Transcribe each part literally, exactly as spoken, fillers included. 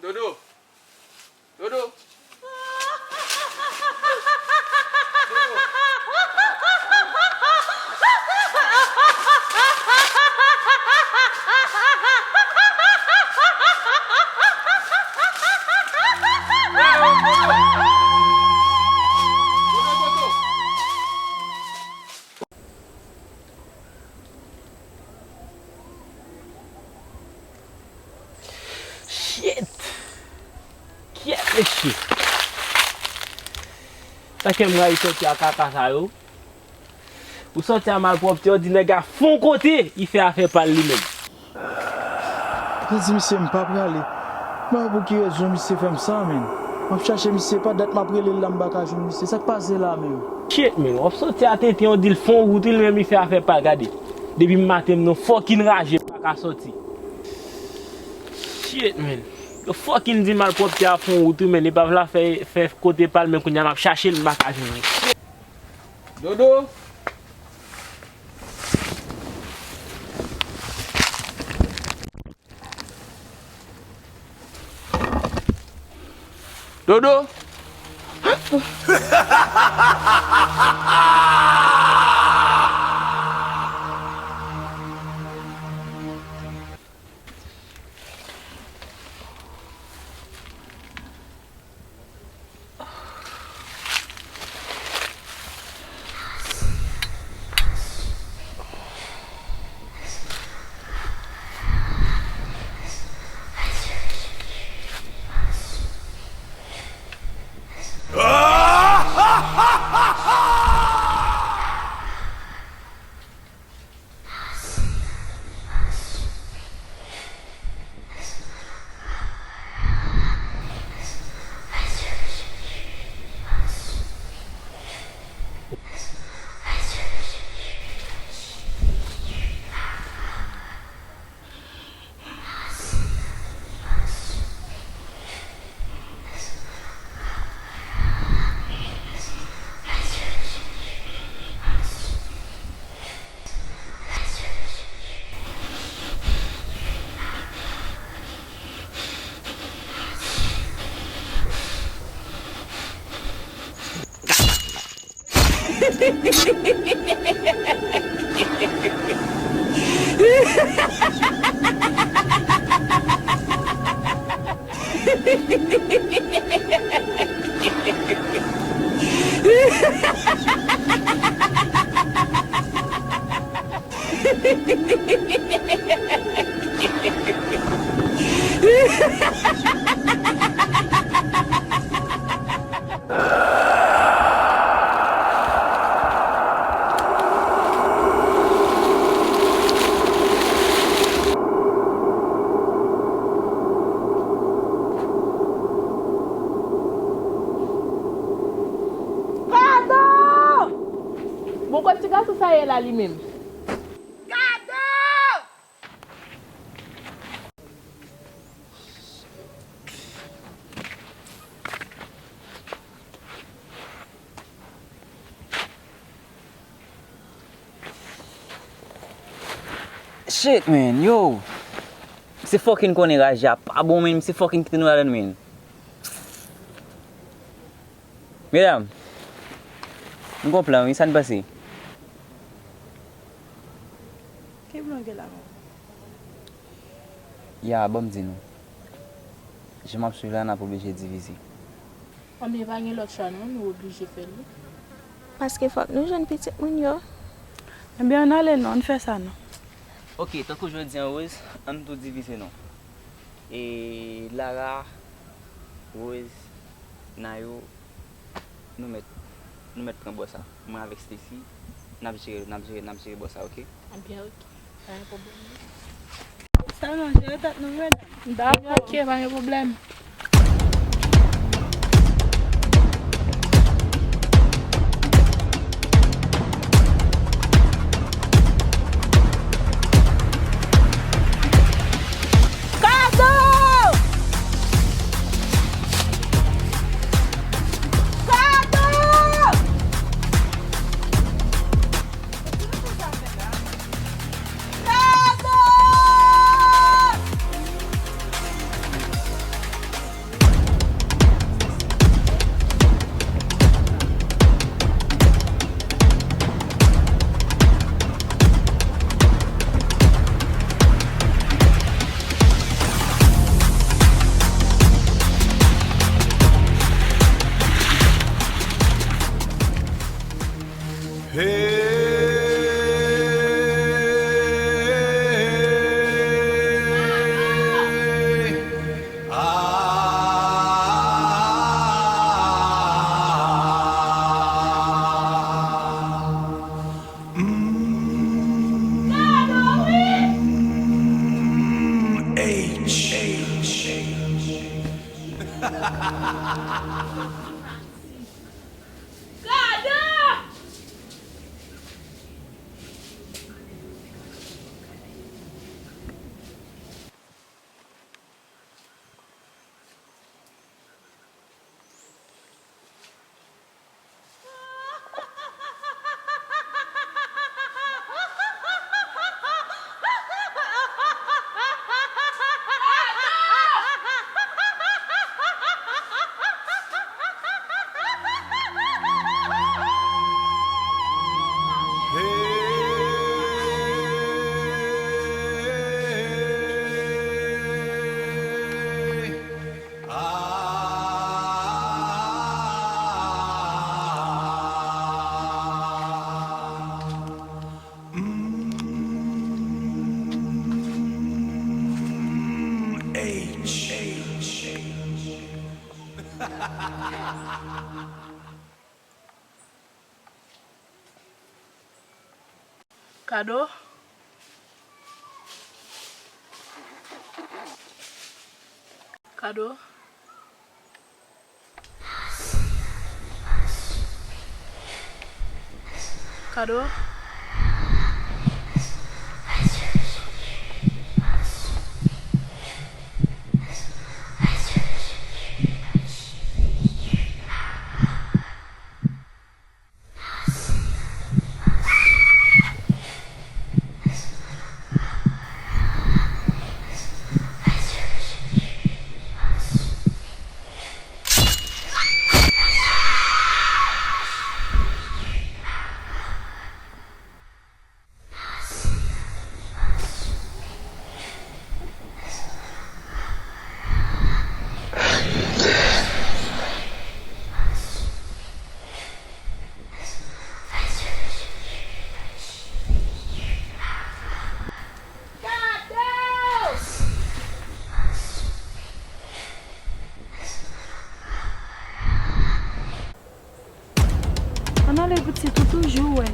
Dodo! Dodo! Shit! Kyèt mesye! Sa ke m rayi sòti a kaka sa yo. Ou sòti a malpwòpte, ou di nèg a fon kote, li fè afè pa l li menm. Mwen di misye m pa prale. M pa wè pou ki rezon misye fè m sa, menn. M ap chache misye, pa dat m ap rele l la, m pa ka jwenn misye. Sa k pase la menm? Shit, menn. W ap sòti a tenten, ou di l fon wout, li menm li fè afè pa l, gade. Depi maten m nan fòkin raje, m pa ka sòti. Shit, menn. Yo fòkin di malpwòpte a fon wout, wi, menn. Li pa vle fè, fè kote pa l, men kounye a m ap chache l, m pa ka jwenn li. Shit. Dodo! Dodo! Padon! Bon, kot ti gason sa ye la li menm? Kado! Shit, man, yo. Misye fucking konnen raje a pa bon, man. Misye fucking kite nou ladann, man. Medam, m gon plan, wi, sa n panse? Ki plan w gen la menm? Ya, ban m di nou. Jan m ap swiv la, n ap oblije divize. Anben, pa gen lòt chwa non, nou oblije fè l wi. Paske fòk nou jwenn pitit moun yo. Ebyen, ann ale non, ann fè sa non. Ok, tankou jodi a, Rose, ann tou divize non. E Lara, Rose, Nayo, nou mèt. Nou mèt pran bò sa. Mwen avèk Stacy, n ap jere, n ap jere, n ap jere bò sa, oke? Ebyen, oke. Pa gen pwoblèm. Sèlman jere tèt nou, medam. Dakò, oke, pa gen pwoblèm. Kado! Kado! Kado! Kado? Kado? Kado? Ann ale pitit ou toujou wè.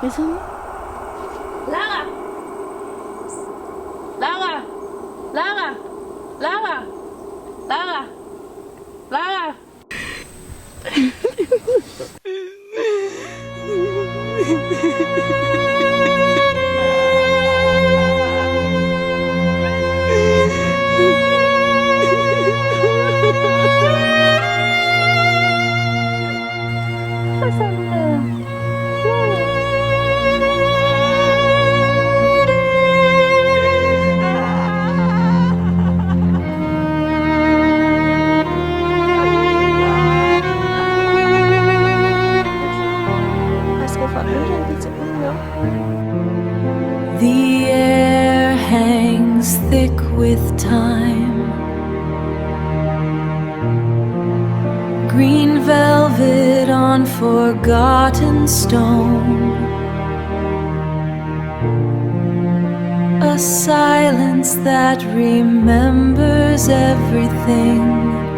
Mezanmi. Lara! Lara! Lara! Lara! Lara! Lara! Paske fòk nou jwenn pitit nou yo. The air hangs thick with thyme, green velvet on forgotten stone. Silence that remembers everything.